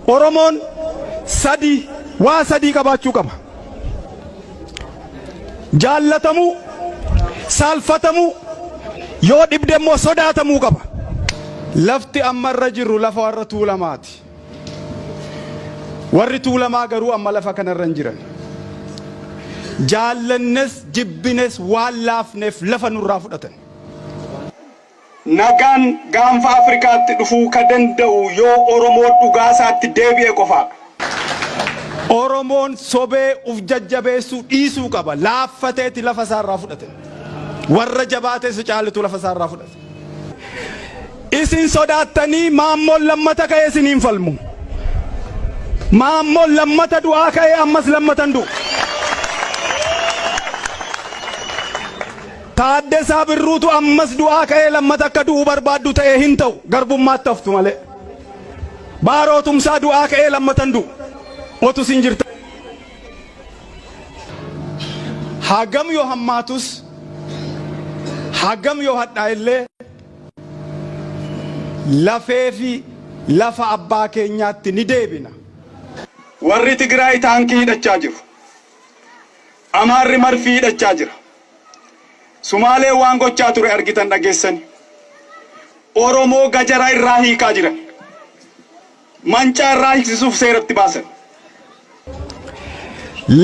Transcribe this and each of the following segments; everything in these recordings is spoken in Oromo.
Oromoon sadii waa sadii qabaachuu qaba. Jaallatamuu, saalfatamuu, yoo dhibde immoo sodaatamuu qaba. Lafti amma irra jirru lafa warra Tuulamaati. Warri Tuulamaa garuu amma lafa kanarra hin jiran. Jaallannes jibbines waan laafneef lafa nurraa fudhatan. Nagaan gaanfa Afrikaatti dhufuu ka danda'u yoo Oromoon dhugaasaatti deebi'e qofaadha. Oromoon sobee uf jajjabeessuu dhiisuu qaba. Laaffateeti lafa isaarraa fudhate. Warra jabaatee si caalitu lafa isaarraa fudhate. Isin sodaattanii Maammoon lammata ka'ee isiniin falmu. Maammoon lammata du'aa ka'ee ammas lammata hin du'u. Taaddasaa Birruutu ammas du'aa ka'ee lammata akka du'u barbaaddu ta'ee hin ta'u garbummaatti haftu malee. Baaroo Tumsaa du'aa ka'ee lammata hin du'u. Otu isin jirta. Hagam yoo hammaatus hagam yoo hadhaa'ellee lafee fi lafa abbaa keenyaatti ni deebina. Warri Tigraay taankii hidhachaa jiru. Amaarri marfii hidhachaa jira. Sumaaleen waan gochaa ture argitan dhageessani. Oromoo gajara irraa hiikaa jiran. Mancaa irraa hiiksisuuf seeratti baasan.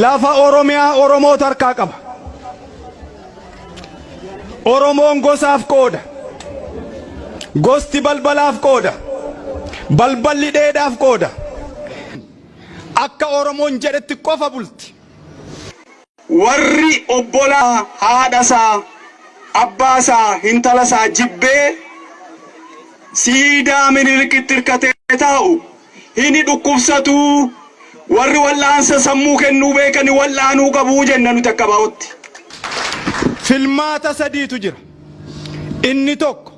Lafa Oromiyaa Oromootu harkaa qaba. Oromoon gosaaf qooda. Gosti balbalaaf qooda. Balballi dheedaaf qooda. Akka Oromoon jedhetti qofa bulti. Warri obbolaa haadhasaa, abbaasaa, hintalasaa jibbee siidaa Minilikitti hirkatee taa'u hini dhukkubsatuu warri wal'aansa sammuu kennuu beekani wal'aanuu qabuu jenna nuti akka ABOtti. Filmaata sadiitu jira. Inni tokko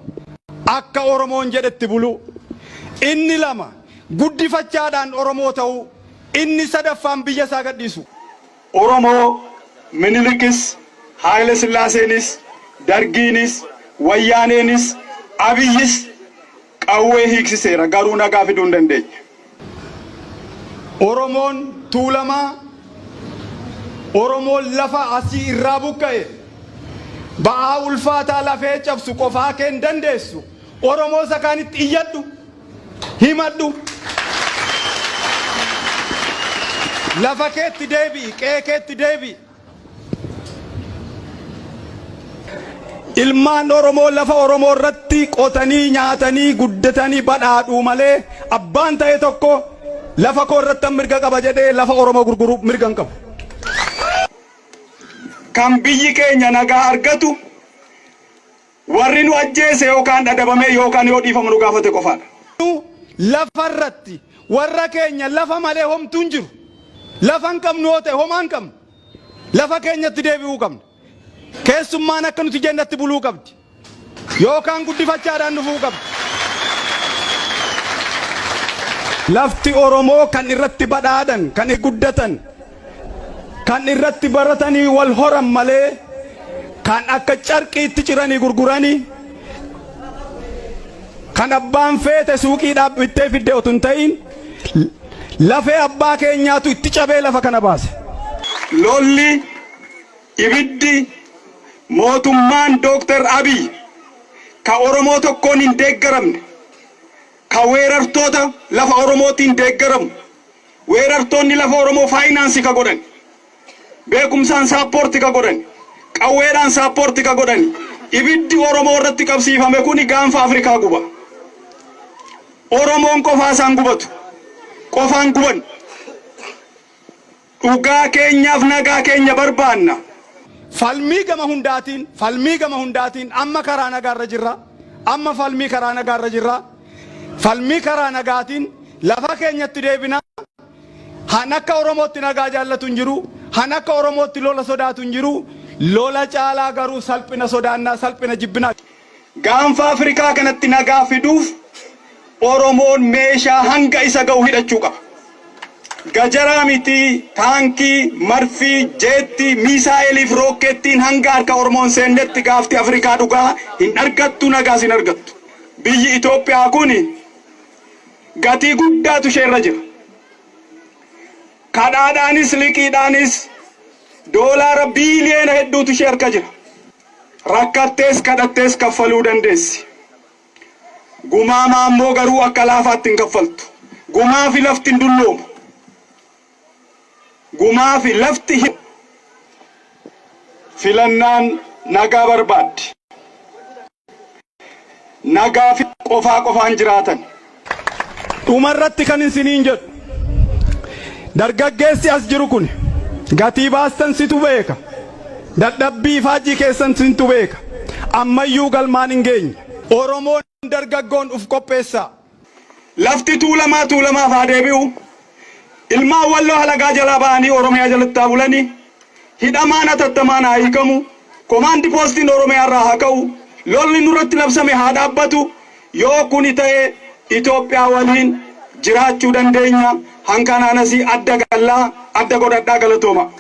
akka Oromoon jedhetti buluu. Inni lama guddifachaadhaan Oromoo ta'uu. Inni sadaffaan biyya isaa gadhiisuu. Oromoo Minilikis, Haayile Sillaaseenis, Dargiinis, Wayyaaneenis, Abiyyis qawwee hiiksiseera garuu nagaa fiduu hin dandeenye. Oromoon Tuulamaa, Oromoon lafa asii irraa buqqa'e ba'aa ulfaataa lafee cabsu qofaa kee hin dandeessu. Oromoo isa kaanitti iyyadhu. Himadhu. Lafa keetti deebi'i, qe'ee keetti deebi'i. Ilmaan Oromoo lafa Oromoo irratti qotanii nyaatanii guddatanii badhaadhuu malee abbaan ta'e tokko lafa koo irratti mirga qaba jedhee lafa Oromoo gurguruu mirga hin qabu. Kan biyyi keenya nagaa argatu Warri nu ajjeese yookaan adabamee yookaan yoo dhiifama nu gaafate qofaadha. Nu lafa irratti warra keenya lafa malee homtuu hin jiru. Lafa hin qabnu yoo ta'e homaa hin qabnu. Lafa keenyatti deebi'uu qabna. Keessummaan akka nuti jennatti buluu qabdi. Yookaan guddifachaadhaan dhufuu qabdi. Lafti Oromoo kan irratti badhaadhan, kan guddatan, kan irratti baratanii wal horan malee kan akka carqiitti ciranii gurguranii kan abbaan feete suuqiidhaa bittee fidde otu hin ta'in lafee abbaa keenyaatu itti cabee lafa kana baase. Lolli, ibiddi, mootummaan Dooktar Abiy ka Oromoo tokkoon hin deeggaramne, ka weerartoota lafa Oromootiin deeggaramu, Weerartoonni lafa Oromoo faayinaansi ka godhan, beekumsaan saappoorti ka godhan, qawweedhaan saappoorti ka godhan, ibiddi Oromoo irratti qabsiifame kuni gaanfa Afrikaa guba. Oromoon qofaa isaan gubatu. Qofaan guban. Dhugaa keenyaaf nagaa keenya barbaanna. Falmii gama hundaatiin, falmii gama hundaatiin amma karaa nagaarra jirra. Amma falmii karaa nagaarra jirra. Falmii karaa nagaatiin lafa keenyatti deebina. Han akka Oromootti nagaa jaallatu hin jiru. Han akka Oromootti lola sodaatu hin jiru. Lola caalaa garuu salphina sodaannaa, salphina jibbinaa. Gaanfa Afrikaa kanatti nagaa fiduuf Oromoon meeshaa hanga isa ga'u hidhachuu qaba. Gajaraa miti, taankii, marfii, jeettii, miisaa'elii fi rookkeettiin hanga harka Oromoon seennetti gaafti Afrikaa dhugaa hin argattu, nagaas hin argattu. Biyyi Itoophiyaa kun gatii guddaatu isheerra jira. Kadhaadhaanis liqiidhaanis doolaara biiliyoona hedduutu ishee harka jira. Rakkattees kadhattees kaffaluu dandeessi. Gumaa Maammoo garuu akka laafaatti hin kaffaltu. Gumaa fi lafti hin dulloomu. Gumaa fi lafti hin Filannaan nagaa barbaaddi. Nagaa fi qofaa qofaan jiraatan. Dhumarratti kan isiniin jedhu, dargaggeessi as jiru kun gatii baastan situ beeka. Dadhabbii faajjii keessan sintu beeka. Ammayyuu galmaan hin geenye. Oromoon dargaggoon uf qopheessaa. Lafti Tuulamaa Tuulamaaf haa deebi'u. Ilmaan Walloo halagaa jalaa ba'anii Oromiyaa jalatti haa bulani. Hidhamaan hatattamaan haa hiikamu. Komaandi poostiin Oromiyaa irraa haa ka'u. Lolli nurratti labsame haa dhaabbatu. Yoo kuni ta'e Itoophiyaa waliin jiraachuu dandeenya. Hankanaan asii adda gallaa adda godhadhaa, galatooma.